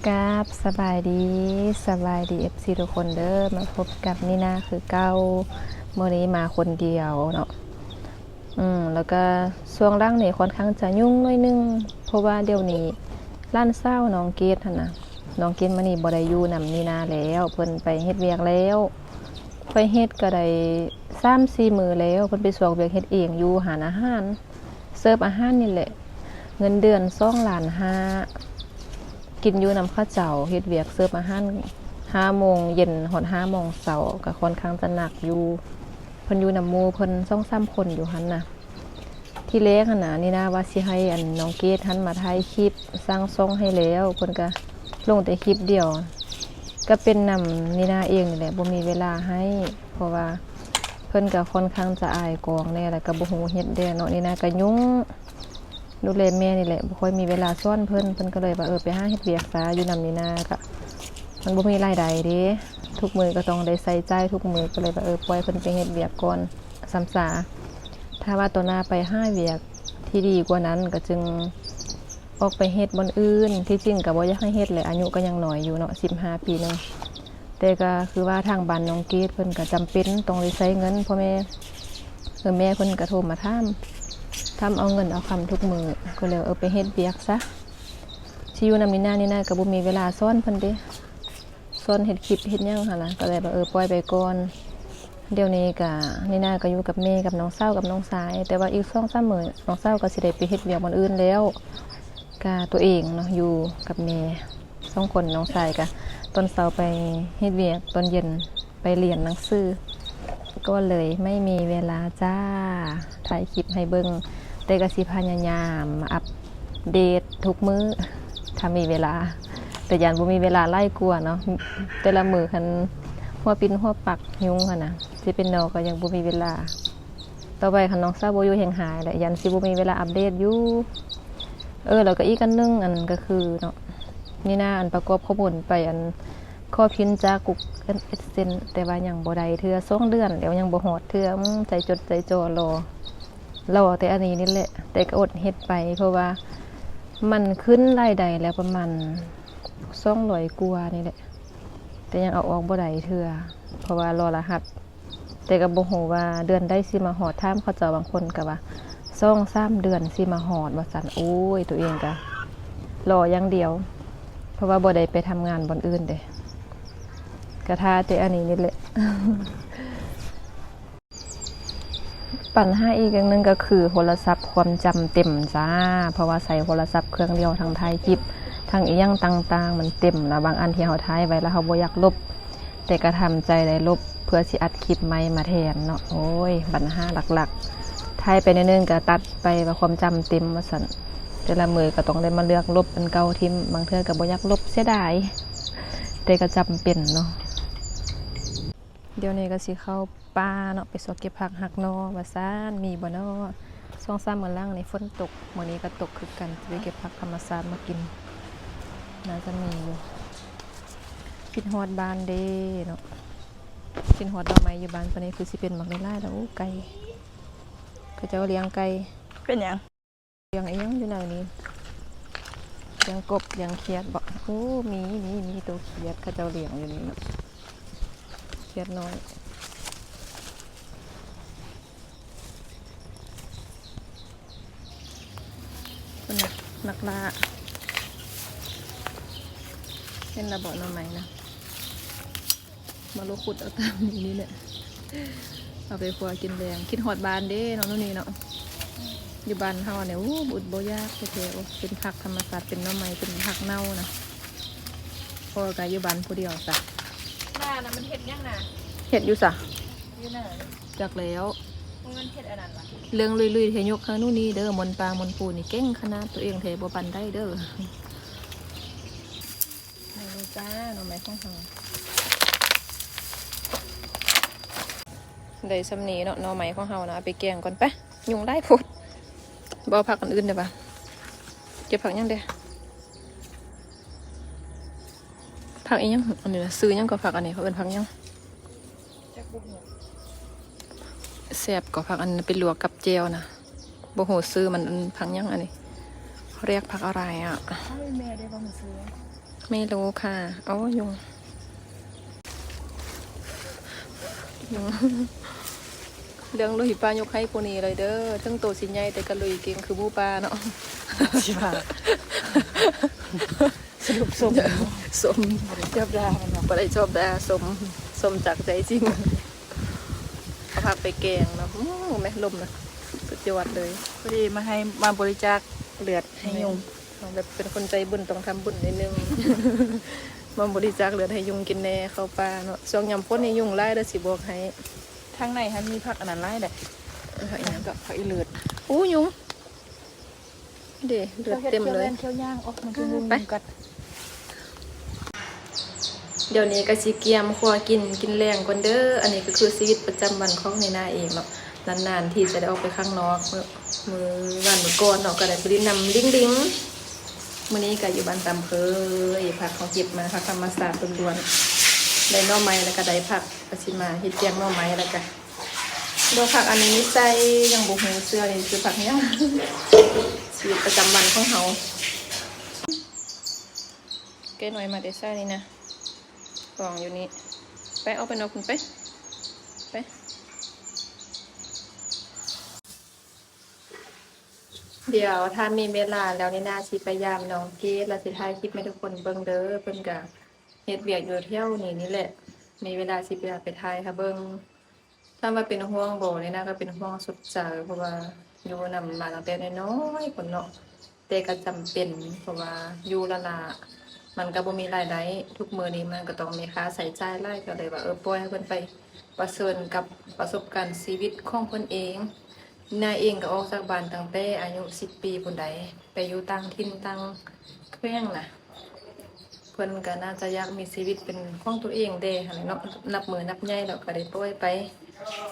ກາບສະບາຍດີ, ສະບາຍດີ ເອັຟຊີ ທຸກຄົນເດີ. ມາພົບກັບນີນາຄືເກົ່າ. ມື້ນີ້ມາຄົນດຽວເນາະ. ອືມ ແລ້ວກະຊ່ວງຫຼັງນີ້ຄ່ອນຂ້າງຈະຫຍຸ້ງໜ້ອຍໜຶ່ງ ເພາະວ່າດຽວນີ້ຫຼານສາວນ້ອງເກດຫັ້ນນະ, ນ້ອງເກດມານີ້ບໍ່ໄດ້ຢູ່ນຳນີນາແລ້ວ, ເພິ່ນໄປເຮັດວຽກແລ້ວ. ຂ້ອຍເຮັດກະໄດ້ສາມສີ່ມື້ແລ້ວ, ເພິ່ນໄປຊອກວຽກເຮັດເອງຢູ່ຮ້ານອາຫານ. ເສີບອາຫານນີ້ແຫຼະ, ເງິນເດືອນສອງລ້ານຫ້າ, ກິນຢູ່ນຳເຂົາເຈົ້າ, ເຮັດວຽກເສີບອາຫານຫ້າໂມງເຢັນຮອດຫ້າໂມງເຊົ້າ, ກໍຄ່ອນຂ້າງຈະໜັກຢູ່. ເພິ່ນຢູ່ນຳໝູ່ເພິ່ນສອງສາມຄົນຢູ່ຫັ້ນນະ. ທີແລກຫັ້ນນະ ນີນາວ່າຊິໃຫ້ອັນນ້ອງເກດຫັ້ນມາຖ່າຍຄລິບສ້າງຊ່ອງໃຫ້ແລ້ວ, ເພິ່ນກໍລົງແຕ່ຄລິບດຽວ, ກໍເປັນນຳນີນາເອງນີ້ແຫຼະ ບໍ່ມີເວລາໃຫ້, ເພາະວ່າ ເພິ່ນກໍຄ່ອນຂ້າງຈະອາຍກ້ອງແດ່ ແລ້ວກໍບໍ່ຮູ້ເຮັດແດ່ເນາະ. ນີນາກໍຫຍຸ້ງດູແລແມ່ນີ້ແຫຼະ, ບໍ່ຄ່ອຍມີເວລາສອນເພິ່ນ, ເພິ່ນກໍເລີຍວ່າ ເອີ ໄປຫາເຮັດວຽກຊະ, ຢູ່ນຳນີນາກໍມັນບໍ່ມີລາຍໄດ້ເດ້, ທຸກມື້ກໍຕ້ອງໄດ້ໃຊ້ຈ່າຍທຸກມື້, ກໍເລີຍວ່າ ເອີ ປ່ອຍເພິ່ນໄປເຮັດວຽກກ່ອນຊ້ຳຊາ. ຖ້າວ່າຕໍ່ໜ້າໄປຫາວຽກທີ່ດີກວ່ານັ້ນ ກໍຈຶ່ງອອກໄປເຮັດບ່ອນອື່ນ. ທີ່ຈິງກໍບໍ່ຢາກໃຫ້ເຮັດແຫຼະ, ອາຍຸກໍຍັງນ້ອຍຢູ່ເນາະ, ສິບຫ້າປີໜຶ່ງ. ແຕ່ກໍຄືວ່າທາງບ້ານນ້ອງເກດເພິ່ນກໍຈຳເປັນຕ້ອງໄດ້ໃຊ້ເງິນ, ພໍ່ແມ່ ເອີ ແມ່ເພິ່ນກໍໂທມາຖາມ, ຖາມເອົາເງິນເອົາຄຳທຸກມື້, ກໍເລີຍ ເອີ ໄປເຮັດວຽກຊະ. ຊິຢູ່ນຳນີນາ, ນີນາກໍບໍ່ມີເວລາສອນເພິ່ນເດ້, ສອນເຮັດຄລິບເຮັດຫຍັງຫັ້ນນະ, ກໍເລີຍວ່າ ເອີ ປ່ອຍໄປກ່ອນ. ດຽວນີ້ກະ ນີນາກໍຢູ່ກັບແມ່ກັບນ້ອງສາວກັບນ້ອງຊາຍ, ແຕ່ວ່າອີກສອງສາມມື້ນ້ອງສາວກໍຊິໄດ້ໄປເຮັດວຽກບ່ອນອື່ນແລ້ວ. ກະຕົວເອງເນາະ ຢູ່ກັບແມ່ສອງຄົນ, ນ້ອງຊາຍກະຕອນເຊົ້າໄປເຮັດວຽກ, ຕອນເຢັນໄປລຽນໜັງສື, ກໍເລີຍໄມ່ມີເວລາຈ້າ ຖ່າຍຄລິບໃຫ້ເບິ່ງ. ແຕ່ກະຊິພະຍາຍາມມາອັບເດດທຸກມື້ ຖ້າມີເວລາ, ແຕ່ຢ້ານບໍ່ມີເວລາຫຼາຍກວ່າເນາະ. ແຕ່ລະມື້ຄັນຫົວປິ່ນຫົວປັກຫຍຸ້ງຫັ້ນນະ, ຊິເປັນໜໍກໍຍັງບໍ່ມີເວລາ. ຕໍ່ໄປຄັນນ້ອງສາວບໍ່ຢູ່ແຮ່ງຫາຍແຫຼະ, ຢ້ານຊິບໍ່ມີເວລາອັບເດດຢູ່. ເອີ ແລ້ວກໍອີກອັນໜຶ່ງ, ອັນກໍຄືເນາະ ນີນາ ອັນປະກອບຂໍ້ມູນໄປ ອັນຂໍພິນຈາກ Google AdSense ແຕ່ວ່າຍັງບໍ່ໄດ້ເທື່ອ, ສອງເດືອນແລ້ວຍັງບໍ່ຮອດເທື່ອ. ອືມ ໃຈຈົດໃຈຈໍລໍ ລໍແຕ່ອັນນີ້ນີ້ແຫຼະ, ແຕ່ກໍອົດເຮັດໄປ ເພາະວ່າມັນຂຶ້ນລາຍໄດ້ແລ້ວປະມານສອງຮ້ອຍກວ່ານີ້ແຫຼະ, ແຕ່ຍັງເອົາອອກບໍ່ໄດ້ເທື່ອ ເພາະວ່າລໍລະຫັດ. ແຕ່ກໍບໍ່ຮູ້ວ່າເດືອນໃດຊິມາຮອດ, ຖາມເຂົາເຈົ້າບາງຄົນກໍວ່າສອງສາມເດືອນຊິມາຮອດວ່າຊັ້ນ. ໂອ້ຍ ຕົວເອງກໍລໍຢ່າງດຽວ ເພາະວ່າບໍ່ໄດ້ໄປທຳງານບ່ອນອື່ນເດ້, ກໍຖ້າແຕ່ອັນນີ້ນີ້ແຫຼະ. ບັນຫາອີກຢ່າງໜຶ່ງກໍຄືໂທລະສັບຄວາມຈຳເຕັມຈ້າ, ເພາະວ່າໃຊ້ໂທລະສັບເຄື່ອງດຽວ ທັງຖ່າຍຄລິບ ທັງອີ່ຫຍັງຕ່າງໆ ມັນເຕັມ, ແລ້ວບາງອັນທີ່ເຮົາຖ່າຍໄວ້ແລ້ວເຮົາບໍ່ຢາກລົບ ແຕ່ກໍທຳໃຈໄດ້ລົບ ເພື່ອຊິອັດຄລິບໃໝ່ມາແທນເນາະ. ໂອ້ຍ ບັນຫາຫຼັກໆ ຖ່າຍໄປໜ້ອຍໜຶ່ງກໍຕັດໄປວ່າຄວາມຈຳເຕັມວ່າຊັ້ນ, ແຕ່ລະມື້ກໍຕ້ອງໄດ້ມາເລືອກລົບອັນເກົ່າຖິ້ມ, ບາງເທື່ອກໍບໍ່ຢາກລົບ ເສຍດາຍ ແຕ່ກໍຈຳເປັນເນາະ. ດຽວນີ້ກໍຊິເຂົ້າປ່າເນາະ, ໄປຊອກເກັບຜັກຫັກໜໍ່ວ່າຊັ້ນ ມີບໍ່ເນາະ. ສອງສາມມື້ຫຼັງນີ້ຝົນຕົກ, ມື້ນີ້ກໍຕົກຄືກັນ, ຊິໄປເກັບຜັກທຳມະຊາດມາກິນ ໜ້າຈະມີຢູ່. ຄິດຮອດບ້ານເດ້ເນາະ, ຄິດຮອດໜໍ່ໄມ້ຢູ່ບ້ານ. ຕອນນີ້ຄືຊິເປັນໝາກຫຼາຍໆແລ້ວ. ໂອ້ ໄກ່ ເຂົາເຈົ້າລ້ຽງໄກ່. ເປັນຫຍັງ? ລ້ຽງອີ່ຫຍັງຢູ່ໃນນີ້? ລ້ຽງກົບ ລ້ຽງຂຽດບໍ? ໂອ້ ມີ ມີ ມີໂຕຂຽດ, ເຂົາເຈົ້າລ້ຽງຢູ່ນີ້ເນາະ, ຂຽດນ້ອຍ. ເພິ່ນນະ ນັກລ່າ. ເຫັນລະບໍໜໍ່ໄມ້ນະ? ມາໂລະຂຸດເອົາຕາມນີ້ແຫຼະ, ເອົາໄປຄົວກິນແລງ. ຄິດຮອດບ້ານເດ້ເນາະ ໂນ່ນນີ້ເນາະ, ຢູ່ບ້ານເຮົານີ້ ໂອ້ ບໍ່ອຶດບໍ່ຢາກແທ້ໆ. ໂອ້ ເປັນຜັກທຳມະຊາດ ເປັນໜໍ່ໄມ້ ເປັນຜັກເນົ່ານະ. ພໍ່ກໍຢູ່ບ້ານຜູ້ດຽວຊະ. ໜ້ານະມັນເຮັດຫຍັງນະ? ເຮັດຢູ່ຊະ? ຢູ່ໃນ ຈັກແລ້ວ. ມັນເຮັດອັນນັ້ນຫວາ? ເລື່ອງລຸຍໆ ໃຫ້ຍົກໃຫ້ໂນ່ນນີ້ເດີ, ມົນປ່າມົນປູນີ້ເກັ່ງຂະໜາດ, ຕົວເອງແທ້ບໍ່ປານໃດເດີ. ນີ້ເດີຈ້າ ໜໍ່ໄມ້ຂອງເຮົາ ໄດ້ຊ່ຳນີ້ເນາະ. ໜໍ່ໄມ້ຂອງເຮົານະ ເອົາໄປແກງກ່ອນໄປ, ຍຸງຫຼາຍໂພດ. ບໍ່ເອົາຜັກອັນອື່ນເດ້ຫວາ? ເກັບຜັກຫຍັງເດ? ຜັກອີ່ຫຍັງອັນນີ້ນະ? ຊື່ຫຍັງກໍຜັກອັນນີ້ ເຂົາເອີ້ນຜັກຫຍັງ? ແຊບກໍຜັກອັນໄປລວກກັບແຈ່ວນະ, ບໍ່ຮູ້ຊື່ມັນ ອັນ ຜັກຫຍັງອັນນີ້ ເຂົາຮຽກຜັກອະໄລອະ? ໃຫ້ແມ່ໄດ້ບໍ່ຮູ້ຊື່. ໄມ່ຮູ້ຄ່ະ. ເອົາ ຍຸງ ຍຸງ. ເລື່ອງລຸຍປ້າຍົກໃຫ້ຜູ້ນີ້ເລີຍເດີ. ເຖິງໂຕຊິໃຫຍ່ແຕ່ກໍລຸຍເກັ່ງຄືໝູ່ປ່າເນາະ. ຊິວ່າ ສະຫຼຸບຊົມ ຊົມ ບໍ່ໄດ້ຊອບດ່າມັນເນາະ. ບໍ່ໄດ້ຊອບດ່າ ຊົມ ຊົມຈາກໃຈຈິງ. ເອົາຜັກໄປແກງເນາະ. ໂອ້ ແມ່ນລົມນະ ສຸດຍອດເລີຍ. ພໍດີມາໃຫ້ ມາບໍລິຈາກເລືອດໃຫ້ຍຸງ. ແບບເປັນຄົນໃຈບຸນຕ້ອງທຳບຸນໜ້ອຍໜຶ່ງ. ມາບໍລິຈາກເລືອດໃຫ້ຍຸງກິນແດ່ ເຂົ້າປ່າເນາະ. ຊ່ວງຍາມຝົນນີ້ຍຸງຫຼາຍເດີ ຊິບອກໃຫ້. ທາງໃນຫັ້ນມີຜັກອັນນັ້ນຫຼາຍເດ້. ຜັກອີ່ຫຍັງ? ກັບຜັກອີເລີດ. ໂອ້ ຍຸງເດ້ ເລືອດເຕັມເລີຍ. ເຂົາເຮັດຂຽວແລ່ນຂຽວຍ່າງອອກ ມັນຄື ເອີ ຍຸງ ໄປ ຍຸງກັດ. ດຽວນີ້ກໍຊິກຽມຄົວກິນ ກິນແລງກ່ອນເດີ. ອັນນີ້ກໍຄືຊີວິດປະຈຳວັນຂອງນີນາເອງເນາະ. ນານໆ ທີ່ຈະໄດ້ອອກໄປຂ້າງນອກ. ມື້ ມື້ວານມື້ກ່ອນເນາະ ກໍໄດ້ໄປຫຼິ້ນນຳລິງໆ. ມື້ນີ້ກໍຢູ່ບ້ານຕາມເຄີຍ. ຜັກເຮົາເກັບມາ ຜັກທຳມະຊາດລ້ວນໆ. ໄດ້ໜໍ່ໄມ້ ແລ້ວກໍໄດ້ຜັກ ກໍຊິມາເຮັດແກງໜໍ່ໄມ້. ແລ້ວກໍດອກຜັກອັນນີ້ໃສ່ ຍັງບໍ່ຮູ້ເຊື່ອ ນີ້ຄືຜັກຫຍັງ. ຊີວິດປະຈຳວັນຂອງເຮົາ. ໄກ່ນ້ອຍມາແຕ່ໃສນີ້ນະ? ກອງຢູ່ນີ້. ໄປ ອອກໄປນອກພຸ້ນໄປ ໄປ. ດຽວຖ້າມີເວລາແລ້ວ ນີນາຊິໄປຢາມນ້ອງເກດ ແລ້ວຊິຖ່າຍຄລິບໃຫ້ທຸກຄົນເບິ່ງເດີ. ເພິ່ນກະເຮັດວຽກຢູ່ແຖວນີ້ນີ້ແຫຼະ. ມີເວລາຊິໄປ ໄປຖ່າຍໃຫ້ເບິ່ງ. ຖາມວ່າເປັນຫ່ວງບໍ່? ນີນາກໍເປັນຫ່ວງສຸດໃຈ ເພາະວ່າຢູ່ນຳມາຕັ້ງແຕ່ນ້ອຍໆ ພຸ້ນເນາະ. ແຕ່ກໍຈຳເປັນ ເພາະວ່າຢູ່ລ້າໆ ມັນກໍບໍ່ມີລາຍໄດ້. ທຸກມື້ນີ້ມັນກໍຕ້ອງມີຄ່າໃຊ້ຈ່າຍຫຼາຍ ກໍເລີຍວ່າ ເອີ ປ່ອຍໃຫ້ເພິ່ນໄປປະເຊີນກັບປະສົບການຊີວິດຂອງເພິ່ນເອງ. ນາເອງກໍອອກຈາກບ້ານຕັ້ງແຕ່ອາຍຸສິບປີພຸ້ນໃດ ໄປຢູ່ຕ່າງຖິ່ນຕ່າງແຂວງນະ. ເພິ່ນກໍໜ້າຈະຢາກມີຊີວິດເປັນຂອງຕົວເອງແດ່ຫັ້ນແຫຼະເນາະ. ນັບມື້ນັບໃຫຍ່ແລ້ວກໍໄດ້ປ່ອຍໄປ.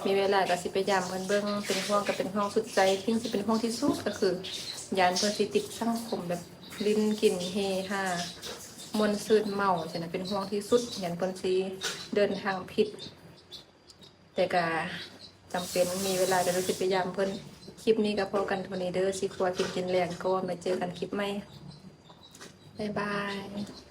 ມີເວລາກໍຊິໄປຢາມເພິ່ນເບິ່ງ. ເປັນຫ່ວງກໍເປັນຫ່ວງສຸດໃຈ. ສິ່ງທີ່ເປັນຫ່ວງທີ່ສຸດກໍຄື ຢ້ານເພິ່ນຊິຕິດສັງຄົມແບບຫຼິ້ນກິນເຮຮາ ມ່ວນຊື່ນເມົາຊີ້ນະ. ເປັນຫ່ວງທີ່ສຸດ ຢ້ານເພິ່ນຊິເດີນທາງຜິດ. ແຕ່ກະຈຳເປັນ ມີເວລາກະຊິໄປຢາມເພິ່ນ. ຄລິບນີ້ກະພໍກັນເທົ່ານີ້ເດີ. ຊິຄົວກິນ ກິນແລງກ່ອນ. ໄວ້ເຈີກັນຄລິບໃໝ່. ບາຍບາຍ.